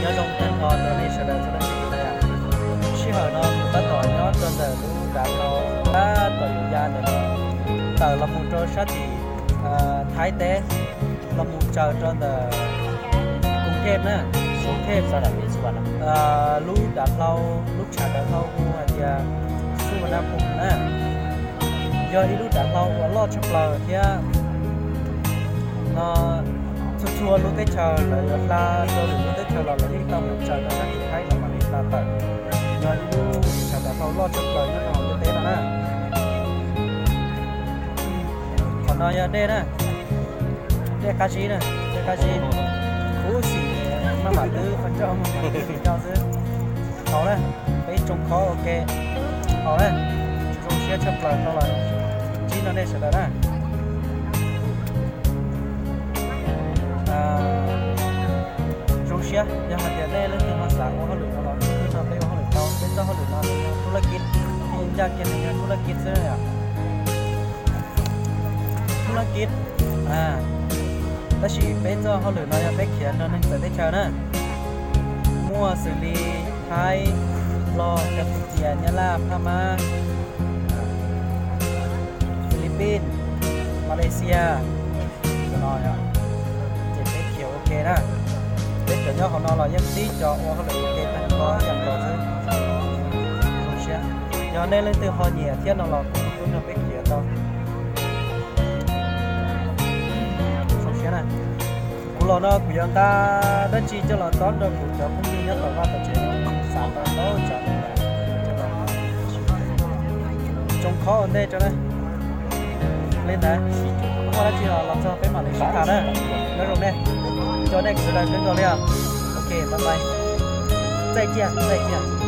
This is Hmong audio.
Nyob zoo tag nrho rau nej sawv daws txhua leej txhua tus na. Sij hawm no kuv tab tom nyob rau ntawm lub dav hlau tab tom yuav ya ntawm no tawm los mus rau sab tim Thaib teb, los mus tsaws rau ntawm Koos Thej na, Koos Thej. Lub dav hlau, lub tshav dav hlau hu hais tias Xu Vas Nas Phoo na. Yog ib lub dav hlau uas loj tshaj plaws thiab no, txhua txhua lub teb chaws lawv yuav hla rau lwm lub teb chaws los lawv yeej tau mus tsaws rau sab tim Thaib los mam li hla tawm. Yog ib lub tshav dav hlau loj tshaj plaws nyob rau hauv ntiaj teb no na. Qhov no yog dej na, dej qab zib na, dej qab zib. Khuv xim maj mam twb qhov ncauj, maj mam twb qhov ncauj xwb. Haus na, peb tsoo khob ua ke. Haus na, zoo siab tshaj plaws tau los ntsib no nej sawv daws na. Zoo siab yog hais tias nej leej twg ho xav ua hauj lwm no los kuj nrog peb ua hauj lwm tau. Peb txoj hauj lwm no nws yog thub laj kib, ncaj kiag nws yog thub laj kib xwb yom. Thub laj kib, tab sis peb txoj hauj lwm no yog peb khiav nrog neeg txawv teb chaws na. Muaj xws li Thaib, Nplog, Kas Lis Xias, Nyab Laj, Phab Mab, Philippines, Malaysia, no, ces peb khiav ua ke na. Peb cov nyob hauv no los yeej tib co ua hauj lwm ua ke tag nrho yam nkaus xwb. Zoo siab, yog nej leej twg ho nyiam thiab no los kuj nrog peb khiav tau. Zoo siab na. Kuv los no kuv yuav nqa dab tsi coj los tob rau kuv cov phooj ywg nyob tom vaj tom tsev xav tau ntau tsav tsoo khob ua ntej rau na. Li ntawd, muaj dab tsi los los txog peb mam li sib tham na. Nyob zoo nej, coj nej sawv daws kawg nkaus li os. Ok, bye bye. Txaij ciaj, txaij ciaj.